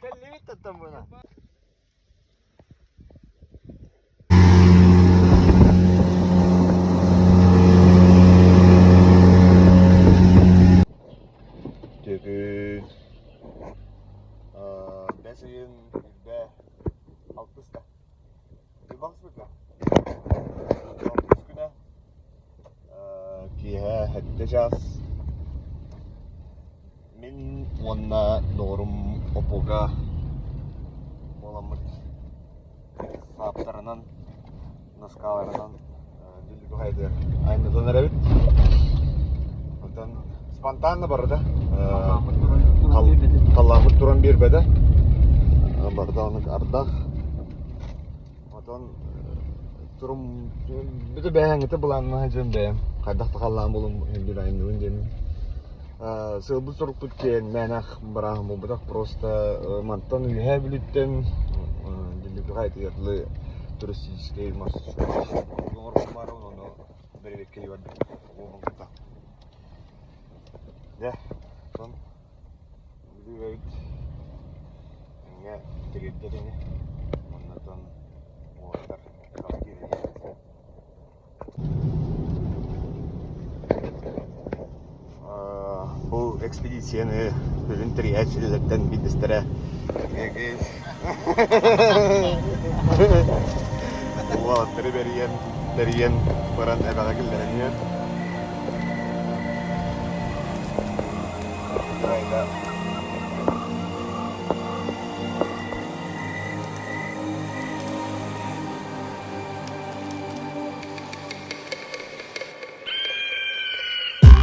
Кэллибит оттон буна. Бүгүн бэс ыйын үрбэ алтыска. Алтыс күнэ киэһэ сэттэ чаас мин уонна доҕорум Опуга буоламмыт сааптарынан, наскаларынан Дүллүкү хайатыгар айаннатан эрэбит. Оттон спонтанно барыта. Халлааммыт туран биэрбэтэ. Барыта оннук ардах. Отон турум бүтэ бэйэҥҥитэ былааннаһа дьон бэйэм хайдах да халлаан булун үрдүн айанныбын диэммин. Сыалбыт сорукпут киэн мээнэх барааһын буолбатах просто мантан Үөһээ Бүлүүттэн Дүллүкү хайатыгар дылы туристическай маршрут оҥорбут баара ону бэрэбиэркэлии барбыт уолбун Дьэ, оттон Бүлүү эбит эҥҥэ тириэрдэр ини уонна уолаттар Бу экспедицияны сүрүн тэрийээччилэртэн биирдэстэрэ уолаттары бэрийэн, тэрийэн баран эбэҕэ киллэрэн иһэр.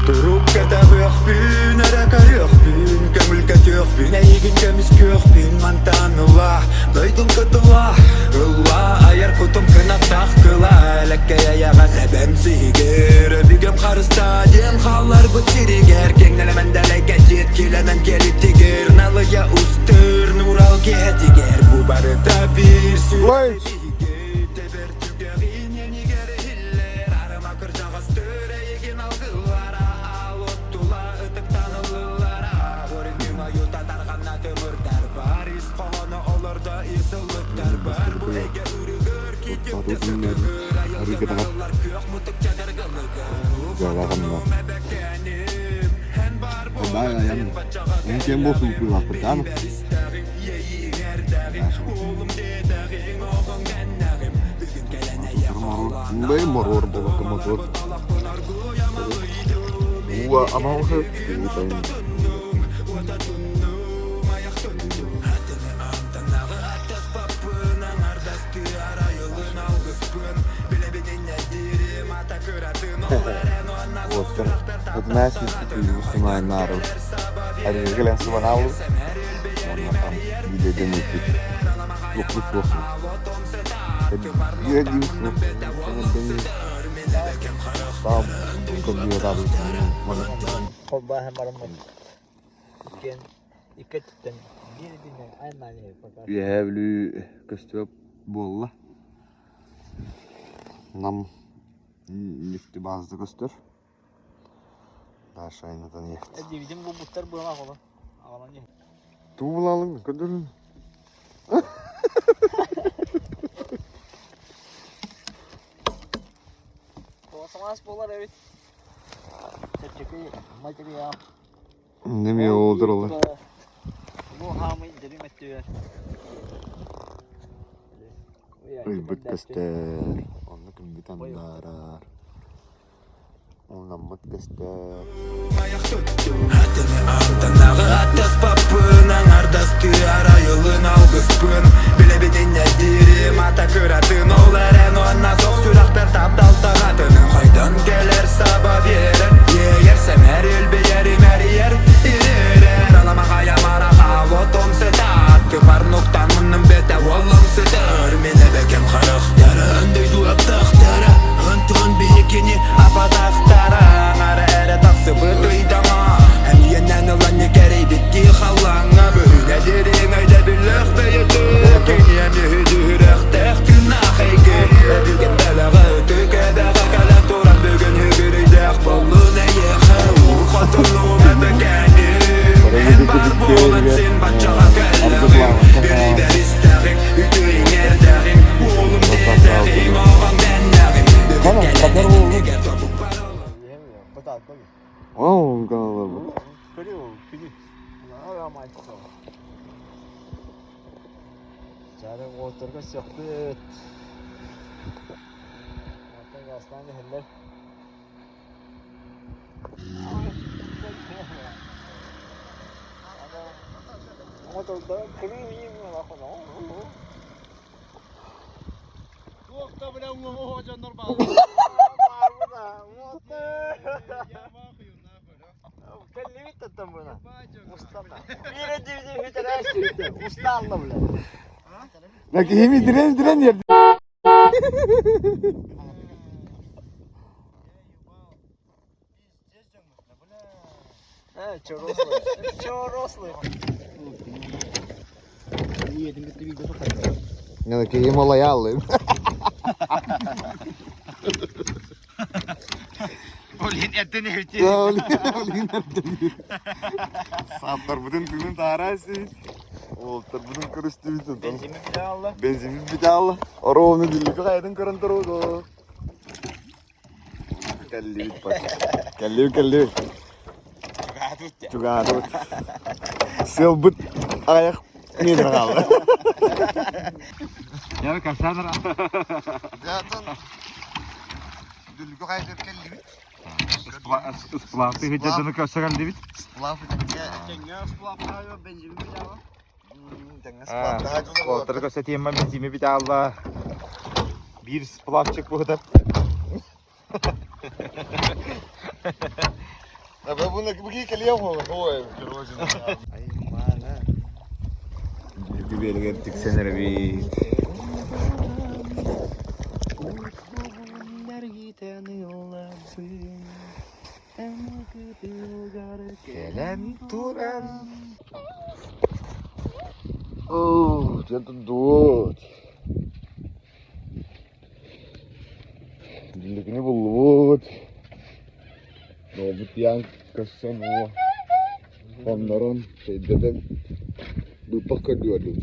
Турук кэтэһиэхпин, эрэ көрүөхпүн, көҥүл көтүөхпүн, эйигин көмүскүөхпүн мантан ыла, дойдум кытыла, ылла айар кутум кынаттаах кыла, элэккэй эйэҕэс эбэм сиһигэр, өбүгэм харыстаа диэн хаалларбыт сиригэр, киэҥ нэлэмэн дэлэйгэ дьиэт килэмэн кэлиттигэр, налыйа устыр нуурал киэһэтигэр, бу барыта биир сүрэх биһиги тэбэр түгэҕин энигэр иһиллэр, арыма кырдьаҕастыр эйигин алгыллара, аал оттула ытыктаныллара, өрүтүм ойута тарҕанна тымырдар бар, ис хоһооно олордо ис ыллыктар бар, бу эйгэ ырыгыр китипте сытыгыр, айылгын арыллар күөх мутук чадыргылыгыр, Дьалаҕанна. хотунум эбэккэним, эн баар Бай буолан айан син баччаҕа Эн кэллим, буолсун кыылаахпыт биһибэр истэҕиҥ, иэйииҥ уолум диэтэҕиҥ, оҕоҥ дэннэҕим, бүгүн кэлэн эйэ Мундайым моруор буолбакка мотуор. Ууга амалхы Уоттар Хотунаас мустубут Арыгы кэлэн сыбанааллыбыт уонна там биирдэ ыыппыт туохпут суох биир суох Холбооһун бараммыт иккиэн икки өттүттэн биир бииринэн айаннаан иһэбит пока. Үөһээ Бүлүү көстүбэт буолла. Нам нефтебаза көстөр. Даша айнатан иэхт. Дивидин булбуттар быалаах олор. Аҕалан иһин. Тугу булалыҥ көрдөрүн. Тоҕо буолар эбит. Чэпчэки материал. Неме олдуралар. Бу хаамый дьэрим өттүгэр. Ыйбыт көстөр. Онно күммүт андаарар. Уунаммыт көстөр. Аттанаҕы аттаспаппын аҥардастыы арайылын алгыспын Билэбин иннэ диирим ата кыратын ол эрэн уонна суох сүрэхпэр таптал таҕатынын Хайдан кэлэр саба биэрэр иэйэр сэмээр илбийэр имэрийэр ирэрэр Аламаҕай амарах отум сытар Тыпар нуктан муннум бэтэ уолум сытар Мин эбэкэм харахтара дойду аптахтара Онтон биһикини апатахтара Аҥара эрэ тахсыбыт ыйдаҥа Эмиэнэн ылан кэрийбиттии халлааҥҥа Бөһүнэ дириҥ өйдөбүллээх бэйэтэ Киниэм үһү-дүһүрэхтээх тыыннаах эйгэ Өбүгэм бэлэҕэ ытык эбэҕэ кэлэн туран Бүгүн үгүрүйдээх боллун. Ол галабыт. Чары уолтарга сөхпүт. Оттон гаастаан иһэллэр. Bak iyi diren diren yer. Ne kiyim olayı alayım. Олин эрден эбити. Саптарбытын тыынын таарасы. Уолтарбытын көрүстүбүт. Бензини бile алла. Бензин бите алла. Оруону дүллүкү хайатын көрөн туруду. Кэллибит бак. Кэллибит кэллибит. Чугаатыбыт. Сылбыт аяк метр хаалла. Я Кассандра. Дүллүкү хайатыр кэллибит. Сплавты хыджадыны көсөгөн дебит. Сплав итенге. Бензини бile алла. Теңге сплав Уолтары көсө тиэмма бензими бите алла. Бир сплавчик буһутар. Дүллүкү тиксенер бит. Кэлэн туран. Оо, это дуот. Дүллүкүнү буллубут. Добут ян көссөн о. Оннорон сейдетен быппак көрдүөрдүт.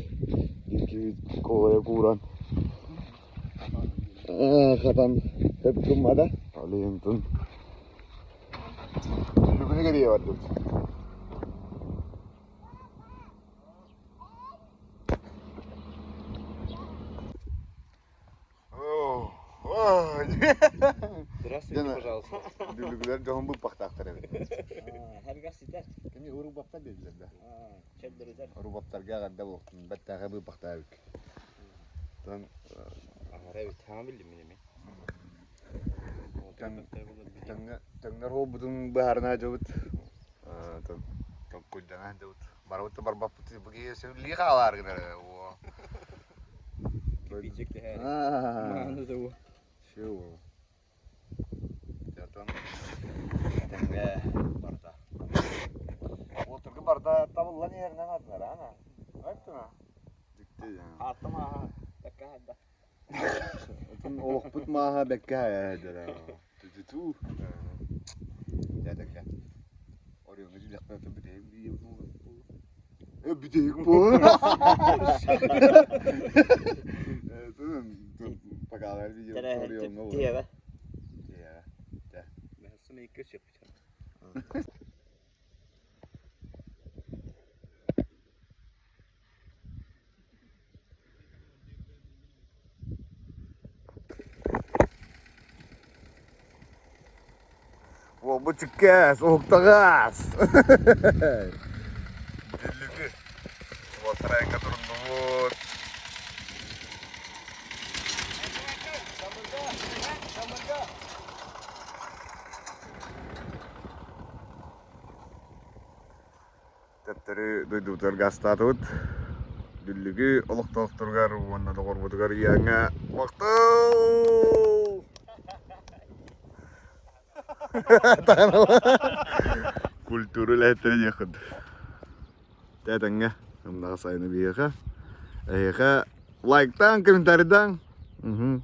Диккибит коя кууран. Хатан хөп гыммада. Олиентун. Дүллүкүнү керие бардыбыт. Здравствуйте, пожалуйста. Дүллүкүлэр дьоһун быппахтаахтар эбит. Hergas ситер. Кини урубаптар дииллэр да. Чөндөрүтэр. Урубаптарга аҕарда буолуохтун бэртээхэй быыппахтаа эбит. Тон Ара бит хаҥа билдим мин эми. Төҥнөр буолбутун быһаарына дьобут. Тон толкуйдана дьобут. Барбыт да барбаппыт быгыы сөбүлүү хаалаар гынар. Кипичик тэһэр. Аа. Мааны да бу. Шоу. Тон тэҥҥэ барда. Уотурга барда табыллан иһэринэн атынар ана. Айттына. Дикти. Аттама бэккэ хайда. Отон олохпут maaha бэккэ хайа Ту-ту-ту. Дядя Орионы дилэхпэ бүтэһик бүтэһик бу. Покалар видео Орионга бу. Тиэбэ. Тиэ. Бэһэссэн икки сөп. О, бу чүккээс, уһуктаҕас. Дүллүкү. Уотарайга туруннубут. Төттөрү дойдубутугар гаастаатыбыт. Дүллүгү олохтоохторугар уонна доҕорбутугар Иоанҥа махтал! Культура үлэһиттэрэ диэххит. Тэтэҥҥэ ымнаҕа сайыны биһиэхэ. Эһиэхэ лайктаан, комментарийдаан. Угу.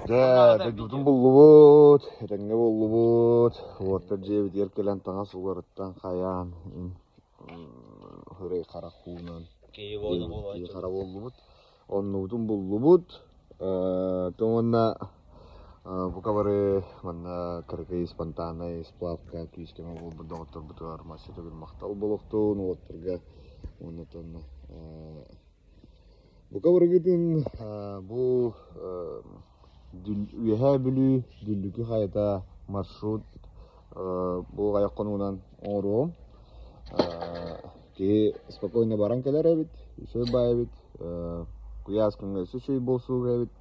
Дьэ, дойдубутун буллубут, этэҥҥэ буллубут. Уоттар дьиэбитигэр кэлэн таҥас уларыттан хайаан, сырай харах уунан хара буоллубут. Оннубутун буллубут. Уонна бука бары манна кыракый спонтаннай сплавка күүскэ буолбут доҕотторбутугар масса төгүл махтал буолуохтун уолаттарга уонна Бука барыгытын бу Үөһээ Бүлүү Дүллүкү хайата маршрут бу аҕыйах хонугунан оҥоруом. Киһи спокойно баран кэлэр эбит, үчүгэй баай эбит, куйаас күҥҥэ өссө үчүгэй буолсук эбит.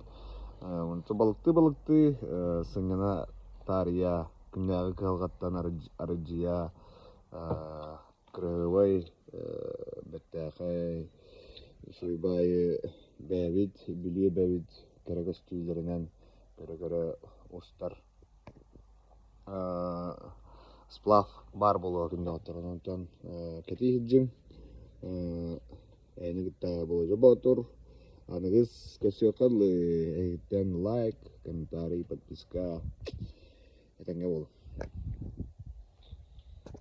Онто балыктыы-балыктыы сынньана таарыйа, күннээҕи кыһалҕаттан арыдьыйа Кыраһыабай, бэртээхэй, үчүгэй бэйэбит, Бүлүү эбэбит кэрэ көстүүлэринэн көрө-көрө устар сплав баар буолуо күннэҕиттэн онтон кэтии сылдьыҥ эйэни кытта Болодьо Боотур аныгыс көрсүөххэ дылы эһигиттэн лайк, комментарий, подписка этэҥҥэ буолуҥ.